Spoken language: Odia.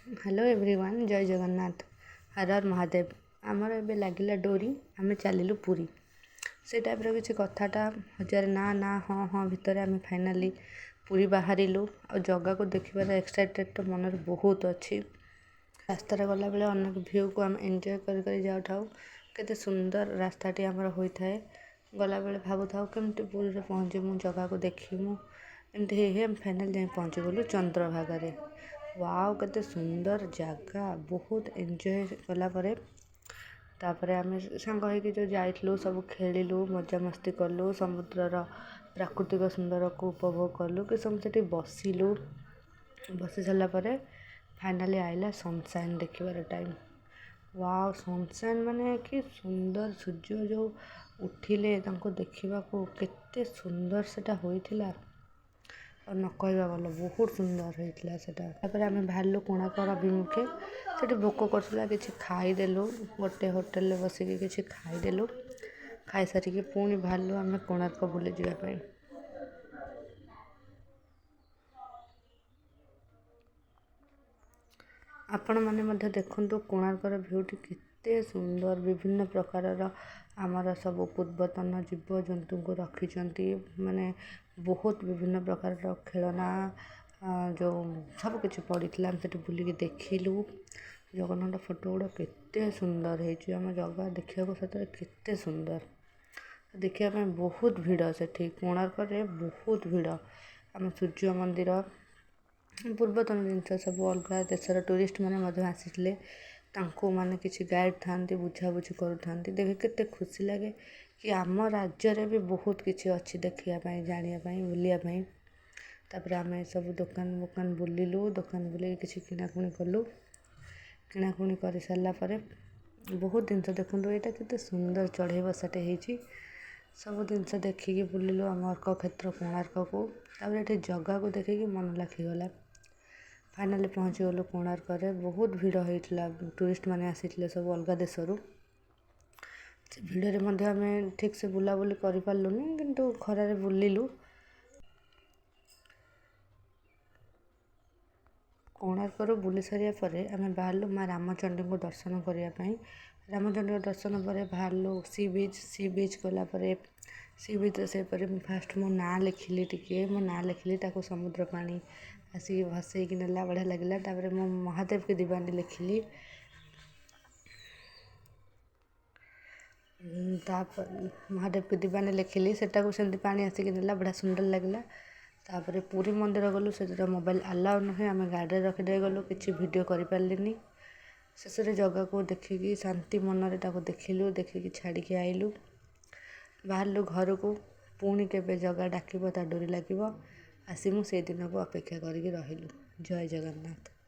ହ୍ୟାଲୋ ଏଭ୍ରିୱାନ୍, ଜୟ ଜଗନ୍ନାଥ, ହର ହର ମହାଦେବ। ଆମର ଏବେ ଲାଗିଲା ଡୋରି, ଆମେ ଚାଲିଲୁ ପୁରୀ। ସେ ଟାଇପ୍ର କିଛି କଥାଟା ହଜାରେ ନା ନା ହଁ ହଁ ଭିତରେ ଆମେ ଫାଇନାଲି ପୁରୀ ବାହାରିଲୁ। ଆଉ ଜଗାକୁ ଦେଖିବାର ଏକ୍ସାଇଟେଡ଼ ତ ମନରେ ବହୁତ ଅଛି। ରାସ୍ତାରେ ଗଲାବେଳେ ଅନେକ ଭ୍ୟୁକୁ ଆମେ ଏନ୍ଜୟ କରି କରି ଯାଉଥାଉ। କେତେ ସୁନ୍ଦର ରାସ୍ତାଟି ଆମର ହୋଇଥାଏ। ଗଲାବେଳେ ଭାବୁଥାଉ କେମିତି ପୁରୀରେ ପହଞ୍ଚିମୁ, ଜଗାକୁ ଦେଖିମୁ। ଏମିତି ହେଇ ହେଇ ଆମେ ଫାଇନାଲ୍ ଯାଇ ପହଞ୍ଚିଗଲୁ ଚନ୍ଦ୍ରଭାଗାରେ। ୱାଓ, କେତେ ସୁନ୍ଦର ଜାଗା। ବହୁତ ଏନ୍ଜୟ କଲା ପରେ ତାପରେ ଆମେ ସାଙ୍ଗ ହେଇକି ଯେଉଁ ଯାଇଥିଲୁ, ସବୁ ଖେଳିଲୁ, ମଜାମସ୍ତି କଲୁ, ସମୁଦ୍ରର ପ୍ରାକୃତିକ ସୁନ୍ଦରକୁ ଉପଭୋଗ କଲୁ। କି ସମୟ ସେଠି ବସିଲୁ। ବସି ସାରିଲା ପରେ ଫାଇନାଲି ଆଇଲା ସନସାଇନ୍ ଦେଖିବାର ଟାଇମ୍। ୱାଓ, ସନସାଇନ୍ ମାନେ କି ସୁନ୍ଦର! ସୂର୍ଯ୍ୟ ଯେଉଁ ଉଠିଲେ ତାଙ୍କୁ ଦେଖିବାକୁ କେତେ ସୁନ୍ଦର ସେଟା ହୋଇଥିଲା, ଆଉ ନ କହିବା ଭଲ, ବହୁତ ସୁନ୍ଦର ହେଇଥିଲା ସେଟା। ତାପରେ ଆମେ ବାହାରିଲୁ କୋଣାର୍କ ଅଭିମୁଖେ। ସେଠି ଭୋକ କରୁଥିଲା, କିଛି ଖାଇଦେଲୁ। ଗୋଟେ ହୋଟେଲରେ ବସିକି କିଛି ଖାଇଦେଲୁ। ଖାଇସାରିକି ପୁଣି ବାହାରିଲୁ ଆମେ କୋଣାର୍କ ବୁଲିଯିବା ପାଇଁ। ଆପଣମାନେ ମଧ୍ୟ ଦେଖନ୍ତୁ କୋଣାର୍କର ଭ୍ୟୁଟି କେତେ ସୁନ୍ଦର। ବିଭିନ୍ନ ପ୍ରକାରର ଆମର ସବୁ ପୂର୍ବତନ ଜୀବଜନ୍ତୁଙ୍କୁ ରଖିଛନ୍ତି, ମାନେ ବହୁତ ବିଭିନ୍ନ ପ୍ରକାରର ଖେଳନା ଯେଉଁ ସବୁ କିଛି ପଡ଼ିଥିଲା। ଆମେ ସେଠି ବୁଲିକି ଦେଖିଲୁ। ଜଗନ୍ନାଥ ଫଟୋ ଗୁଡ଼ା କେତେ ସୁନ୍ଦର ହେଇଛି। ଆମ ଜଗା ଦେଖିବାକୁ ସତରେ କେତେ ସୁନ୍ଦର। ଦେଖିବା ପାଇଁ ବହୁତ ଭିଡ଼ ସେଠି, କୋଣାର୍କରେ ବହୁତ ଭିଡ଼। ଆମ ସୂର୍ଯ୍ୟ ମନ୍ଦିର, ପୂର୍ବତନ ଜିନିଷ ସବୁ। ଅଲଗା ଦେଶର ଟୁରିଷ୍ଟ ମାନେ ମଧ୍ୟ ଆସିଥିଲେ। ତାଙ୍କୁ ମାନେ କିଛି ଗାଇଡ଼ ଥାଆନ୍ତି, ବୁଝାବୁଝି କରୁଥାନ୍ତି। ଦେଖି କେତେ ଖୁସି ଲାଗେ କି ଆମ ରାଜ୍ୟରେ ବି ବହୁତ କିଛି ଅଛି ଦେଖିବା ପାଇଁ, ଜାଣିବା ପାଇଁ, ବୁଲିବା ପାଇଁ। ତାପରେ ଆମେ ସବୁ ଦୋକାନ ବୋକାନ ବୁଲିଲୁ। ଦୋକାନ ବୁଲିକି କିଛି କିଣାକୁଣି କଲୁ। କିଣାକୁଣି କରିସାରିଲା ପରେ ବହୁତ ଜିନିଷ ଦେଖନ୍ତୁ, ଏଇଟା କେତେ ସୁନ୍ଦର ଚଢ଼େଇ ବସାଟେ ହେଇଛି। ସବୁ ଜିନିଷ ଦେଖିକି ବୁଲିଲୁ ଆମ ଅର୍କକ୍ଷେତ୍ର କୋଣାର୍କକୁ। ତାପରେ ଏଠି ଜଗାକୁ ଦେଖିକି ମନ ଲାଖିଗଲା। ଫାଇନାଲି ପହଞ୍ଚିଗଲୁ କୋଣାର୍କରେ। ବହୁତ ଭିଡ଼ ହେଇଥିଲା, ଟୁରିଷ୍ଟ ମାନେ ଆସିଥିଲେ ସବୁ ଅଲଗା ଦେଶରୁ। ସେ ଭିଡ଼ରେ ମଧ୍ୟ ଆମେ ଠିକ୍ସେ ବୁଲାବୁଲି କରିପାରିଲୁନି, କିନ୍ତୁ ଖରାରେ ବୁଲିଲୁ। କୋଣାର୍କରୁ ବୁଲି ସାରିବା ପରେ ଆମେ ବାହାରିଲୁ ମା ରାମଚଣ୍ଡୀଙ୍କୁ ଦର୍ଶନ କରିବା ପାଇଁ। ରାମଚଣ୍ଡୀଙ୍କ ଦର୍ଶନ ପରେ ବାହାରିଲୁ ସି ବିଚ୍। ସି ବିଚ୍ ଗଲା ପରେ ସି ବିଚ୍ରେ ସେହିପରି ମୁଁ ଫାଷ୍ଟ ମୋ ନାଁ ଲେଖିଲି ଟିକେ। ମୋ ନାଁ ଲେଖିଲି, ତାକୁ ସମୁଦ୍ର ପାଣି ଆସିକି ଭସେଇକି ନେଲା, ବଢ଼ିଆ ଲାଗିଲା। ତାପରେ ମୁଁ ମହାଦେବ କି ଦିବାନୀ ଲେଖିଲି। ତାପରେ ମହାଦେବ କି ଦିବାନୀ ଲେଖିଲି, ସେଟାକୁ ସେମିତି ପାଣି ଆସିକି ନେଲା, ବଢ଼ିଆ ସୁନ୍ଦର ଲାଗିଲା। ତାପରେ ପୁରୀ ମନ୍ଦିର ଗଲୁ। ସେଠି ତ ମୋବାଇଲ ଆଲାଉ ନୁହେଁ, ଆମେ ଗାଡ଼ିରେ ରଖିଦେଇ ଗଲୁ, କିଛି ଭିଡ଼ିଓ କରିପାରିଲିନି। ଶେଷରେ ଜଗାକୁ ଦେଖିକି ଶାନ୍ତି ମନରେ ତାକୁ ଦେଖିଲୁ, ଦେଖିକି ଛାଡ଼ିକି ଆଇଲୁ, ବାହାରିଲୁ ଘରକୁ। ପୁଣି କେବେ ଜଗା ଡାକିବ, ତା ଡୋରି ଲାଗିବ, ଆସିମୁ, ସେଇ ଦିନକୁ ଅପେକ୍ଷା କରିକି ରହିଲୁ। ଜୟ ଜଗନ୍ନାଥ।